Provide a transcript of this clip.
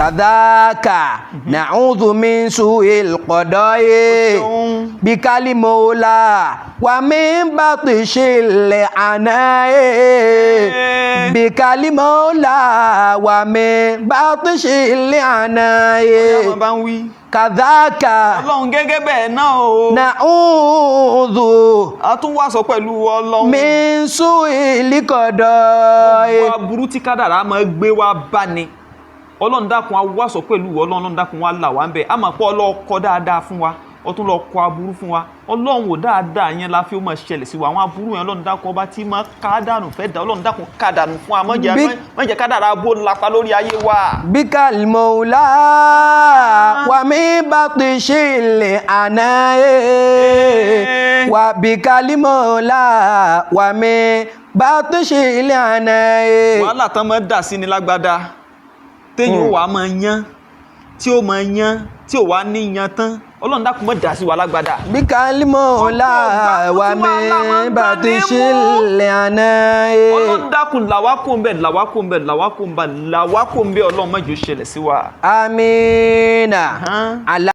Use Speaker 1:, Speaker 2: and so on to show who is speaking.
Speaker 1: Kadhaka na'udhu min su'il qada'i
Speaker 2: Ṣeun.
Speaker 1: Bikali mola wa min batishil ana'i bikali mola wa min batishil ana'i.
Speaker 2: Ọ̀yá máa bá ń wí.
Speaker 1: Kadhaka
Speaker 2: Ọlọ́run, gẹ́gẹ́ bẹ́ẹ̀ náà o.
Speaker 1: Na'udhu
Speaker 2: A tún wá sọ pẹ̀lú Ọlọ́run.
Speaker 1: Min su'il qada'i.
Speaker 2: Gbogbo aburú tí kádàrá máa gbé wá bá ni, Ọlọ́run dákun, a wá sọ pẹ̀lú Ọlọ́run. Ọlọ́run dákun, wá là wá ń bẹ̀. A máa pọ́ ọlọ́kọ dáadáa fún wa, ó tún lọ kọ aburú fún wa. Ọlọ́run ò, dáadáa yẹn la fi ó máa ṣẹlẹ̀ sí wa, àwọn aburú yẹn, Ọlọ́run dákun, ọba tí máa ká dànù fẹ́ dà, Ọlọ́run dákun, ká dànù fún wa. Má jẹ́ má jẹ́ kádàrá bó lapa lórí ayé wa.
Speaker 1: Bikal mola wa min batishil ana'i wa bikal mola wa min batishil ana'i.
Speaker 2: Wàhálà tán máa dà sí ni lágbádá, téèyàn ó wàá máa yán, tí ó máa yán, tí ò wá ní yan tán, Ọlọ́run dákun, má dà sí wa lágbádá.
Speaker 1: Bikal mola wa min batishil ana'i.
Speaker 2: Ọlọ́run dákun, làwa kò ń bẹ̀, làwa kò ń bẹ̀, làwa kò ń bẹ̀, làwa kò ń bẹ̀. Ọlọ́run, má jẹ́ ó ṣẹlẹ̀ sí wa.
Speaker 1: Amina.
Speaker 2: Hàn.
Speaker 1: Ala.